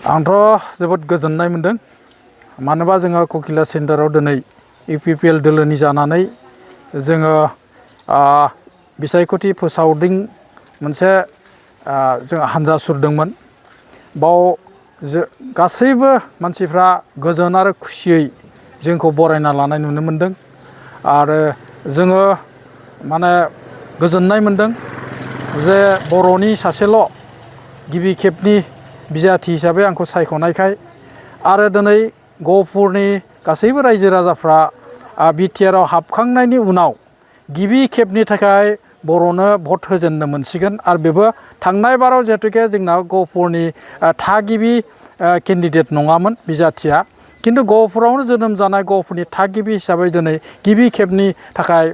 आंथ' जोबोद गोजोननाय मोनदों मानोबा जोङो ककिला सेन्टाराव दिनै इउपिपिएल दोलोनि जानानै जोङो बिसायख'थि फोसावदिं मोनसे जों हानजा सुरदोंमोन बाव गासैबो मानसिफ्रा गोजोन आरो खुसियै जोंखौ बरायना लानाय नुनो मोनदों आरो जोङो माने गोजोननाय मोनदों जे बर'नि सासेल' गिबि खेबनि बिजाथि हिसाबै आंखौ सायख'नायखाय आरो दिनै गहपुरनि गासैबो रायजो राजाफ्रा बिटिआरआव हाबखांनायनि उनाव गिबि खेबनि थाखाय बर'नो भट होजेननो मोनसिगोन आरो बेबो थांनाय बाराव जिहेतुके जोंना गहपुरनि थागिबि केन्डिडेट नङामोन बिजाथिया किन्तु गहपुरावनो जोनोम जानाय गहपुरनि थागिबि हिसाबै दिनै गिबि खेबनि थाखाय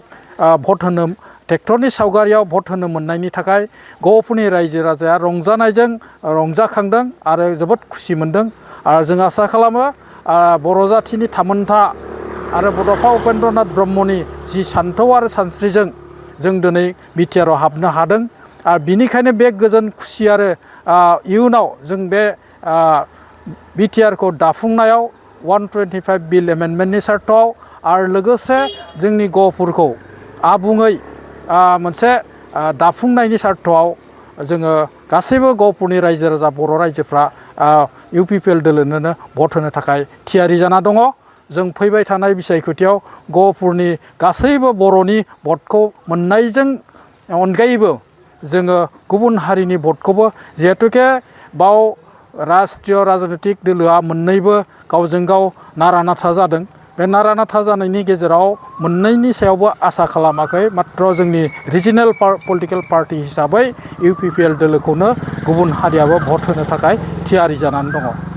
भट होनो ट्रेक्टरनि सावगारियाव भट होनो मोननायनि थाखाय गहपुरनि रायजो राजाया रंजानायजों रंजाखांदों आरो जोबोद खुसि मोनदों आरो जों आसा खालामो बर' जाथिनि थामोनथा आरो बड'फा उपेन्द्रनाथ ब्रह्मनि जि सान्थौ आरो सानस्रिजों जों दिनै बिटिआरआव हाबनो हादों आरो बिनिखायनो बे गोजोन खुसि आरो इयुनाव जों बे बिटिआरखौ दाफुंनायाव 125 बिल एमेन्डमेन्टनि सार्थआव आरो लोगोसे जोंनि गहपुरखौ आबुङै मोनसे दाफुंनायनि सार्थआव जोङो गासैबो गहपुरनि रायजो राजा बर' रायजोफ्रा इउपिपिएल दोलोनोनो भट होनो थाखाय थियारि जाना दङ जों फैबाय थानाय बिसायख'थियाव गहपुरनि गासैबो बर'नि भटखौ मोननायजों अनगायैबो जोङो गुबुन हारिनि भटखौबो जिहेतुके बाव राष्ट्रीय राजनितिक दोलोआ मोननैबो गावजों गाव नारा नाथा जादों बे नारा नाथा जानायनि गेजेराव मोननैनि सायावबो आसा खालामाखै मात्र जोंनि रिजिनेल पलिटिकेल पार्टि हिसाबै इउपिपिएल दोलोखौनो गुबुन हारियाबो भट होनो थाखाय थियारि जानानै दङ